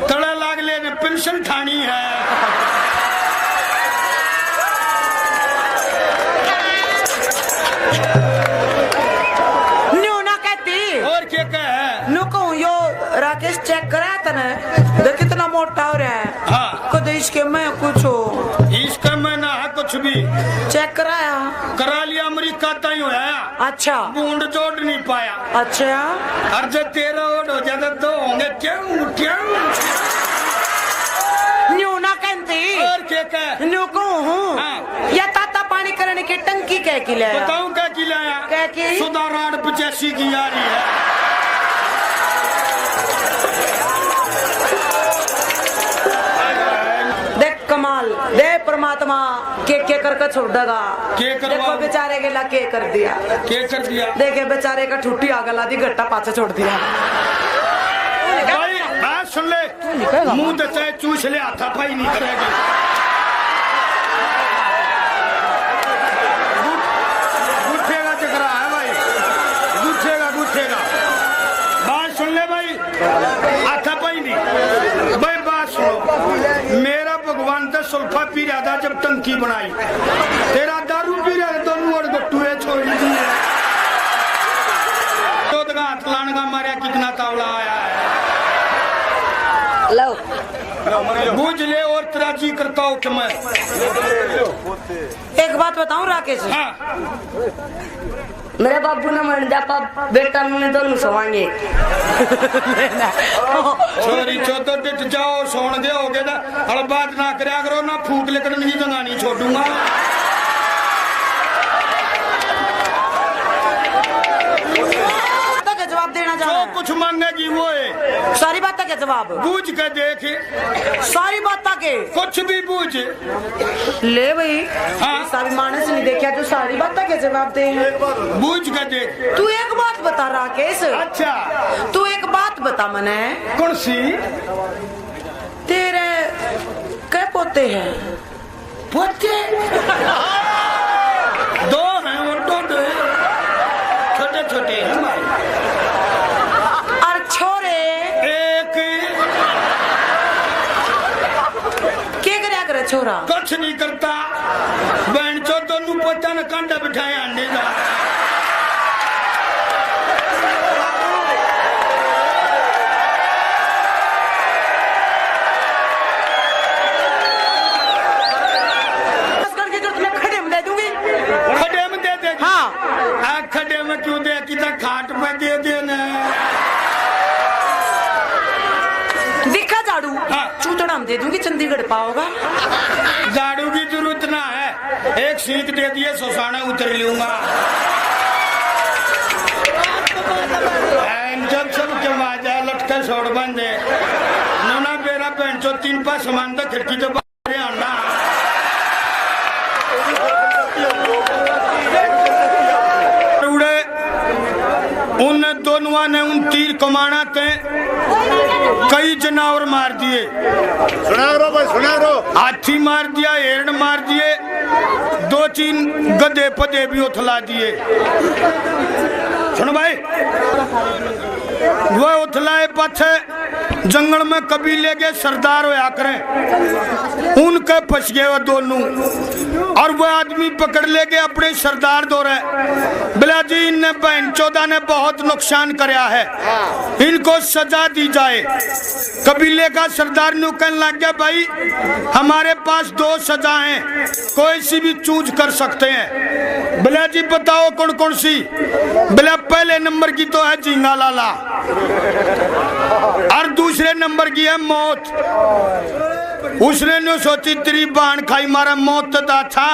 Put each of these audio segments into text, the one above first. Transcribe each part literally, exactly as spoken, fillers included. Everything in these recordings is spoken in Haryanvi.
तड़ा लागले ने पेंशन ठानी है। न्यू ना कहती। और क्या कहे? न्यू कहूँ, यो राकेश चेक करा तने, देख कितना मोटा हो रहा है। हाँ। कदे इसके में कुछ हो। इसका मैं ना है कुछ भी। चेक कराया? करा लिया, अमेरिका ताई होया। अच्छा। बूंद जोड़ नहीं पाया। अच्छा। और जब तेरा ओड हो जाता तो होंगे क्यों, क्यों? न्यू ना कहती। और क्या कह? न्यू कहूँ हूँ। हाँ। या ताता पानी करने की टंकी कह की लाया? बताऊं कह की लाया? कह की? सुधा राड पचासी की आ रही है। देख कमाल, दे परमात्मा के, के करके छोड़ देगा। के करवा? देखो बेचारे के ला के कर दिया। के कर दिया? देखे बेचारे का ठुट्टी आगे ला दी, घट्टा पाछे छोड़ दिया। भाई, बात सुन ले। मुंह तो चाहे चूस ले, हाथापाई नहीं करेगी। गुठेगा चकरा है भाई, गुठेगा, गुठेगा। बात सुन ले भाई, हाथापाई नहीं। भाई बात सुनो, मेरा भगवान तो सुल्फा पी रहा था जब टंकी बनाई, तेरा दारू पी रहा था, दोनों और गट्टू है छोड़ दी है। तो हाथ लाने का मारा कितना तावला आया है। लो। बूझ ले और तेरा जी करता हो कि मैं। एक बात बताऊं राकेश, हाँ। मेरे बाबू ने मन जापा बेटा ने दोनों सवांगे। छोरी चौधर डिट जाओ, सोन दे हो गए ना, हल बात ना करया करो ना, फूक लेकर नहीं जनानी छोड़ूंगा। तक जवाब देना चाहना जो है। कुछ मांगेगी वो है। सारी बात का जवाब। बूझ के देख। सारी बात के। कुछ भी बूझ। ले भाई। हाँ। सारी मानस नहीं देखा, तू सारी बात के जवाब दे। बूझ के देख। तू एक बात बता राकेश। अच्छा। तू एक बात बता मने। कौन सी? तेरे कै पोते हैं? पोते? दो हैं, वो दो, दो हैं। छोटे छोटे हैं भाई। और छोरे? एक। के करया करे छोरा? कुछ नहीं करता। बहन चो दोनों पोता ने कांडा बिठाया अंडे जा। बस करके जो तुम्हें खड़े में दे दूंगी। खड़े में दे दे। हाँ। आ, खड़े में क्यों दे? कितना खाट पे दे देना। दिखा झाड़ू। हाँ। चूतड़ा में दे दूंगी, चंडीगढ़ पाओगा। झाड़ू की जरूरत ना है, एक सीख दे दिए, सोसाना उतर लूंगा। जब सब के माजा लटके छोड़ बंदे, नोना बेरा बहन चो तीन पास सामान तो खिड़की तो बाहर आना। उड़े उन दोनुआ ने उन तीर कमाना ते कई जनावर मार दिए। सुना रो भाई, सुना रो। हाथी मार दिया, हिरण मार दिए, दो तीन गधे पधे भी उथला दिए। सुन भाई, वह उथलाए पाछे जंगल में कबीले के सरदार होया करें, उनके फंस गए वो दोनों। और वह आदमी पकड़ लेके अपने सरदार दो रहे, बोला जी, इनने बहन चौदा ने बहुत नुकसान करया है, इनको सजा दी जाए। कबीले का सरदार न्यू कहने लग गया, भाई, हमारे पास दो सजा हैं, कोई सी भी चूज कर सकते हैं। बोला जी, बताओ कौन कौन सी? बोला, पहले नंबर की तो है झींगा लाला, और दूसरे नंबर की है मौत। उसने न्यू सोची, तेरी बाण खाई मारे, मौत तो अच्छा।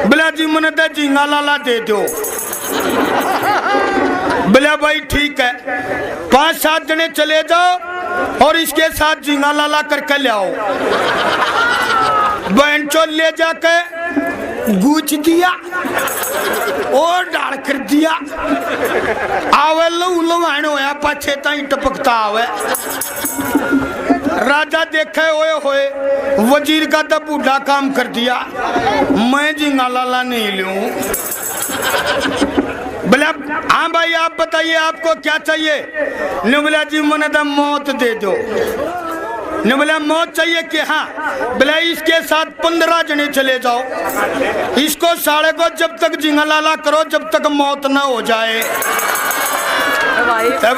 बोला जी, मने तो झींगा लाला दे दो। बोला भाई ठीक है, पांच सात जने चले जाओ और इसके साथ झींगा लाला करके ले आओ। बहन चो ले जाके गूंच दिया, और डाल कर दिया। आवे लहू लुहान होया, पाछे ताई टपकता आवे। राजा देखे, ओए होए, वजीर का तो बूढ़ा काम कर दिया, मैं झींगा लाला नहीं लूं। बोला, हाँ भाई, आप बताइए, आपको क्या चाहिए? न्यू बोला, जी, मैंने तो मौत दे दो। न्यू बोला, मौत चाहिए कि? हाँ। बोला, इसके साथ पंद्रह जने चले जाओ, इसको साले को जब तक जिंगलाला करो, जब तक मौत ना हो जाए। भाई। तो